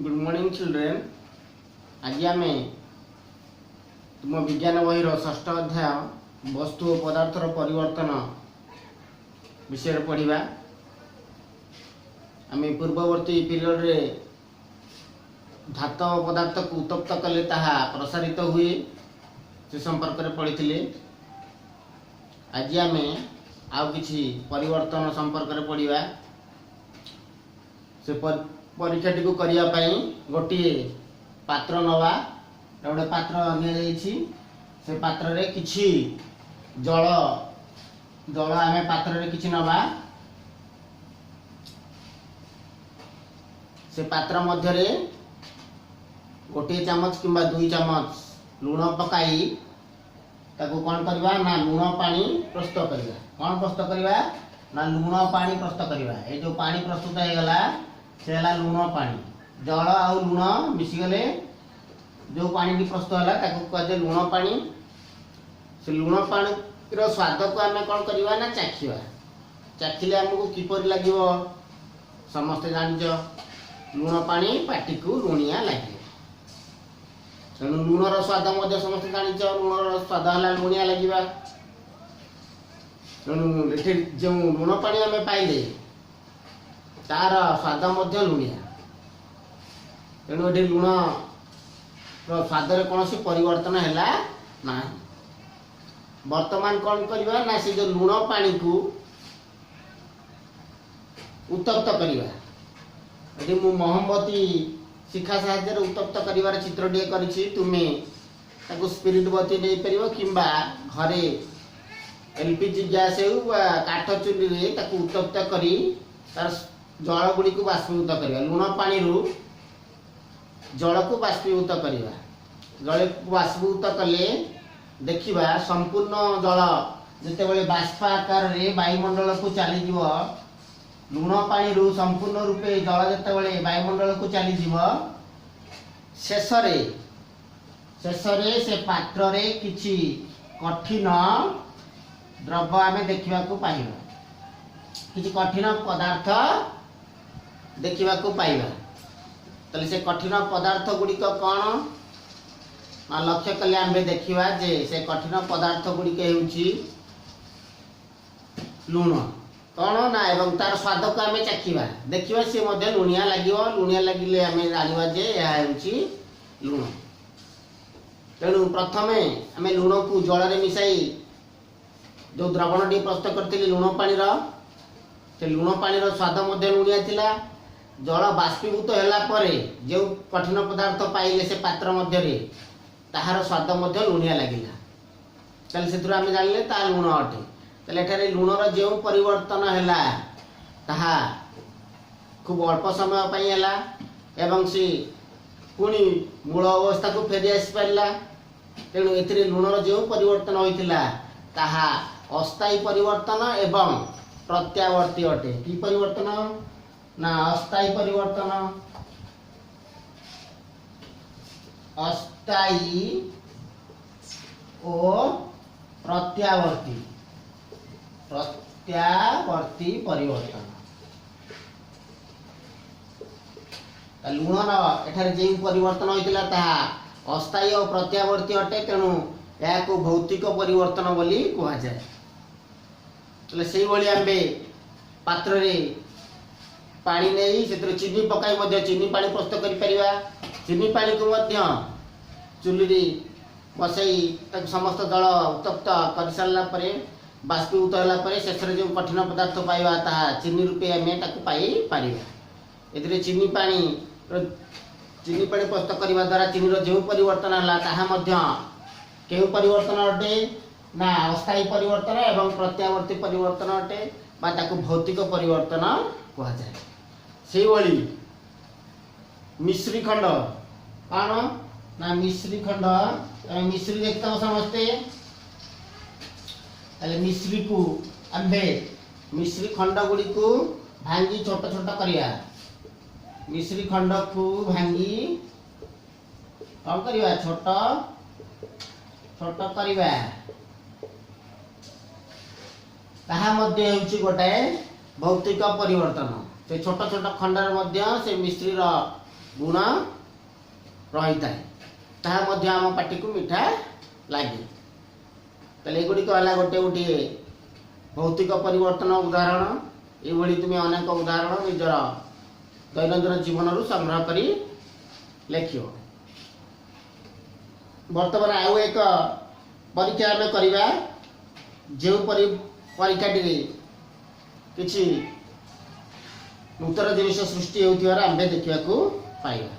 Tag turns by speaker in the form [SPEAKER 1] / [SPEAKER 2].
[SPEAKER 1] Good morning children. ଆଜି ଆମେ ତୁମ ବିଜ୍ଞାନ ବହିର ଷଷ୍ଠ ଅଧ୍ୟାୟ ବସ୍ତୁ ଓ ପଦାର୍ଥର ପରିବର୍ତ୍ତନ ବିଷୟରେ ପଢ଼ିବା। ଆମେ ପୂର୍ବବର୍ତ୍ତୀ ପିରିୟଡ଼ରେ ଧାତବ ପଦାର୍ଥକୁ ଉତ୍ତପ୍ତ କଲେ ତାହା ପ୍ରସାରିତ ହୁଏ, ସେ ସମ୍ପର୍କରେ ପଢ଼ିଥିଲେ। ଆଜି ଆମେ ଆଉ କିଛି ପରିବର୍ତ୍ତନ ସମ୍ପର୍କରେ ପଢ଼ିବା। ସେ ପରୀକ୍ଷାଟିକୁ କରିବା ପାଇଁ ଗୋଟିଏ ପାତ୍ର ନେବା। ଗୋଟେ ପାତ୍ର ନିଆଯାଇଛି। ସେ ପାତ୍ରରେ କିଛି ଜଳ, ଜଳ ଆମେ ପାତ୍ରରେ କିଛି ନେବା। ସେ ପାତ୍ର ମଧ୍ୟରେ ଗୋଟିଏ ଚାମଚ କିମ୍ବା 2 ଚାମଚ ଲୁଣ ପକାଇ ତାକୁ କ'ଣ କରିବା ନା ଲୁଣ ପାଣି ପ୍ରସ୍ତୁତ କରିବା। କ'ଣ ପ୍ରସ୍ତୁତ କରିବା ନା ଲୁଣ ପାଣି ପ୍ରସ୍ତୁତ କରିବା। ଏଇ ଯେଉଁ ପାଣି ପ୍ରସ୍ତୁତ ହେଇଗଲା, ସେ ହେଲା ଲୁଣ ପାଣି। ଜଳ ଆଉ ଲୁଣ ମିଶିଗଲେ ଯେଉଁ ପାଣିଟି ପ୍ରସ୍ତୁତ ହେଲା, ତାକୁ କୁହାଯାଏ ଲୁଣ ପାଣି। ସେ ଲୁଣ ପାଣିର ସ୍ୱାଦକୁ ଆମେ କ'ଣ କରିବା ନା ଚାଖିବା। ଚାଖିଲେ ଆମକୁ କିପରି ଲାଗିବ? ସମସ୍ତେ ଜାଣିଛ, ଲୁଣ ପାଣି ପାଟିକୁ ଲୁଣିଆ ଲାଗିବ। ତେଣୁ ଲୁଣର ସ୍ୱାଦ ମଧ୍ୟ ସମସ୍ତେ ଜାଣିଛ, ଲୁଣର ସ୍ୱାଦ ହେଲା ଲୁଣିଆ ଲାଗିବା। ତେଣୁ ଏଠି ଯେଉଁ ଲୁଣ ପାଣି ଆମେ ପାଇଲେ, ତାର ସ୍ୱାଦ ମଧ୍ୟ ଲୁଣିଆ। ତେଣୁ ଏଠି ଲୁଣର ସ୍ୱାଦରେ କୌଣସି ପରିବର୍ତ୍ତନ ହେଲା ନାହିଁ। ବର୍ତ୍ତମାନ କ'ଣ କରିବା ନା ସେ ଯେଉଁ ଲୁଣ ପାଣିକୁ ଉତ୍ତପ୍ତ କରିବା। ଏଠି ମୁଁ ମହମବତୀ ଶିଖା ସାହାଯ୍ୟରେ ଉତ୍ତପ୍ତ କରିବାର ଚିତ୍ରଟିଏ କରିଛି। ତୁମେ ତାକୁ ସ୍ପିରିଟ୍ ବତୀ ନେଇପାରିବ କିମ୍ବା ଘରେ ଏଲପିଜି ଗ୍ୟାସ୍ ହେଉ ବା କାଠ ଚୁଲିରେ ତାକୁ ଉତ୍ତପ୍ତ କରି ତାର ଜଳ ଗୁଡ଼ିକୁ ବାଷ୍ପୀଭୂତ କରିବା। ଲୁଣ ପାଣିରୁ ଜଳକୁ ବାଷ୍ପୀଭୂତ କରିବା। ଜଳକୁ ବାଷ୍ପୀଭୂତ କଲେ ଦେଖିବା, ସମ୍ପୂର୍ଣ୍ଣ ଜଳ ଯେତେବେଳେ ବାଷ୍ପ ଆକାରରେ ବାୟୁମଣ୍ଡଳକୁ ଚାଲିଯିବ, ଲୁଣ ପାଣିରୁ ସମ୍ପୂର୍ଣ୍ଣ ରୂପେ ଜଳ ଯେତେବେଳେ ବାୟୁମଣ୍ଡଳକୁ ଚାଲିଯିବ, ଶେଷରେ ସେ ପାତ୍ରରେ କିଛି କଠିନ ଦ୍ରବ୍ୟ ଆମେ ଦେଖିବାକୁ ପାଇବା, କିଛି କଠିନ ପଦାର୍ଥ ଦେଖିବାକୁ ପାଇବା। ତାହେଲେ ସେ କଠିନ ପଦାର୍ଥ ଗୁଡ଼ିକ କ'ଣ ନା ଲକ୍ଷ୍ୟ କଲେ ଆମେ ଦେଖିବା ଯେ ସେ କଠିନ ପଦାର୍ଥ ଗୁଡ଼ିକ ହେଉଛି ଲୁଣ। କ'ଣ ନା ଏବଂ ତାର ସ୍ୱାଦକୁ ଆମେ ଚାଖିବା, ଦେଖିବା ସିଏ ମଧ୍ୟ ଲୁଣିଆ ଲାଗିବ। ଲୁଣିଆ ଲାଗିଲେ ଆମେ ଜାଣିବା ଯେ ଏହା ହେଉଛି ଲୁଣ। ତେଣୁ ପ୍ରଥମେ ଆମେ ଲୁଣକୁ ଜଳରେ ମିଶାଇ ଯେଉଁ ଦ୍ରବଣଟି ପ୍ରସ୍ତୁତ କରିଥିଲି ଲୁଣ ପାଣିର, ସେ ଲୁଣ ପାଣିର ସ୍ୱାଦ ମଧ୍ୟ ଲୁଣିଆ ଥିଲା। ଜଳ ବାଷ୍ପୀଭୂତ ହେଲା ପରେ ଯେଉଁ କଠିନ ପଦାର୍ଥ ପାଇଲେ ସେ ପାତ୍ର ମଧ୍ୟରେ, ତାହାର ସ୍ୱାଦ ମଧ୍ୟ ଲୁଣିଆ ଲାଗିଲା। ତାହେଲେ ସେଥିରୁ ଆମେ ଜାଣିଲେ ତାହା ଲୁଣ ଅଟେ। ତାହେଲେ ଏଠାରେ ଲୁଣର ଯେଉଁ ପରିବର୍ତ୍ତନ ହେଲା, ତାହା ଖୁବ୍ ଅଳ୍ପ ସମୟ ପାଇଁ ହେଲା ଏବଂ ସେ ପୁଣି ମୂଳ ଅବସ୍ଥାକୁ ଫେରି ଆସିପାରିଲା। ତେଣୁ ଏଥିରେ ଲୁଣର ଯେଉଁ ପରିବର୍ତ୍ତନ ହୋଇଥିଲା, ତାହା ଅସ୍ଥାୟୀ ପରିବର୍ତ୍ତନ ଏବଂ ପ୍ରତ୍ୟାବର୍ତ୍ତୀ ଅଟେ। କି ପରିବର୍ତ୍ତନ ନା ଅସ୍ଥାୟୀ ପରିବର୍ତ୍ତନ, ଅସ୍ଥାୟୀ ଓ ପ୍ରତ୍ୟାବର୍ତ୍ତୀ, ପ୍ରତ୍ୟାବର୍ତ୍ତୀ ପରିବର୍ତ୍ତନ। ଲୁଣର ଏଠାରେ ଯେଉଁ ପରିବର୍ତ୍ତନ ହୋଇଥିଲା, ତାହା ଅସ୍ଥାୟୀ ଓ ପ୍ରତ୍ୟାବର୍ତ୍ତୀ ଅଟେ। ତେଣୁ ଏହାକୁ ଭୌତିକ ପରିବର୍ତ୍ତନ ବୋଲି କୁହାଯାଏ। ତାହେଲେ ସେଇଭଳି ଆମେ ପାତ୍ରରେ ପାଣି ନେଇ ସେଥିରେ ଚିନି ପକାଇ ମଧ୍ୟ ଚିନି ପାଣି ପ୍ରସ୍ତୁତ କରିପାରିବା। ଚିନି ପାଣିକୁ ମଧ୍ୟ ଚୁଲିରେ ବସାଇ ତାକୁ ସମସ୍ତ ଜଳ ଉତ୍ତପ୍ତ କରିସାରିଲା ପରେ, ବାଷ୍ପୀଭୂତ ହେଲା ପରେ ଶେଷରେ ଯେଉଁ କଠିନ ପଦାର୍ଥ ପାଇବା, ତାହା ଚିନି ରୂପେ ଆମେ ତାକୁ ପାଇପାରିବା। ଏଥିରେ ଚିନି ପାଣି ପ୍ରସ୍ତୁତ କରିବା ଦ୍ୱାରା ଚିନିର ଯେଉଁ ପରିବର୍ତ୍ତନ ହେଲା, ତାହା ମଧ୍ୟ କେଉଁ ପରିବର୍ତ୍ତନ ଅଟେ ନା ଅସ୍ଥାୟୀ ପରିବର୍ତ୍ତନ ଏବଂ ପ୍ରତ୍ୟାବର୍ତ୍ତୀ ପରିବର୍ତ୍ତନ ଅଟେ ବା ତାକୁ ଭୌତିକ ପରିବର୍ତ୍ତନ କୁହାଯାଏ। ସେଇଭଳି ମିଶ୍ରି ଖଣ୍ଡ। କ'ଣ ନା ମିଶ୍ରି ଖଣ୍ଡ, ତମେ ମିଶ୍ରି ଦେଖିଥିବ ସମସ୍ତେ। ତାହେଲେ ମିଶ୍ରିକୁ ଆମ୍ଭେ ମିଶ୍ରି ଖଣ୍ଡ ଗୁଡ଼ିକୁ ଭାଙ୍ଗି ଛୋଟ ଛୋଟ କରିବା। ମିଶ୍ରି ଖଣ୍ଡକୁ ଭାଙ୍ଗି କ'ଣ କରିବା? ଛୋଟ ଛୋଟ କରିବା। ତାହା ମଧ୍ୟ ହେଉଛି ଗୋଟାଏ ଭୌତିକ ପରିବର୍ତ୍ତନ। ସେ ଛୋଟ ଛୋଟ ଖଣ୍ଡରେ ମଧ୍ୟ ସେ ମିଶ୍ରିର ଗୁଣ ରହିଥାଏ, ତାହା ମଧ୍ୟ ଆମ ପାଟିକୁ ମିଠା ଲାଗେ। ତାହେଲେ ଏଗୁଡ଼ିକ ହେଲା ଗୋଟେ ଗୋଟିଏ ଭୌତିକ ପରିବର୍ତ୍ତନ ଉଦାହରଣ। ଏଇଭଳି ତୁମେ ଅନେକ ଉଦାହରଣ ନିଜର ଦୈନନ୍ଦିନ ଜୀବନରୁ ସଂଗ୍ରହ କରି ଲେଖିବ। ବର୍ତ୍ତମାନ ଆଉ ଏକ ପରୀକ୍ଷା ଆମେ କରିବା, ଯେଉଁ ପରୀକ୍ଷାଟିରେ କିଛି ନୂତନ ଜିନିଷ ସୃଷ୍ଟି ହେଉଥିବାର ଆମ୍ଭେ ଦେଖିବାକୁ ପାଇବା।